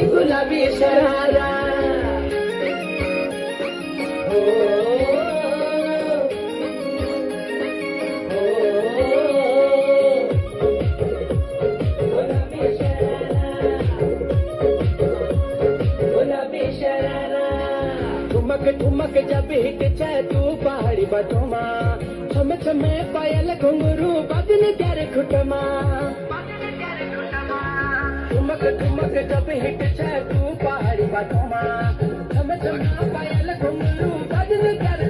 गुलाबी शरारा ओ, ओ, गुलाबी शरारा, गुलाबी शरारा। ठुमक ठुमक जब हिट छे तू पहाड़ी बाटोमा, छम छमे पायल घुंघरू बदन प्यारे खुटमा। ठुमक ठुमक जब हिट छे तू पहाड़ी बाटोमा, छम छम पायल घुंघरू बदन प्यारे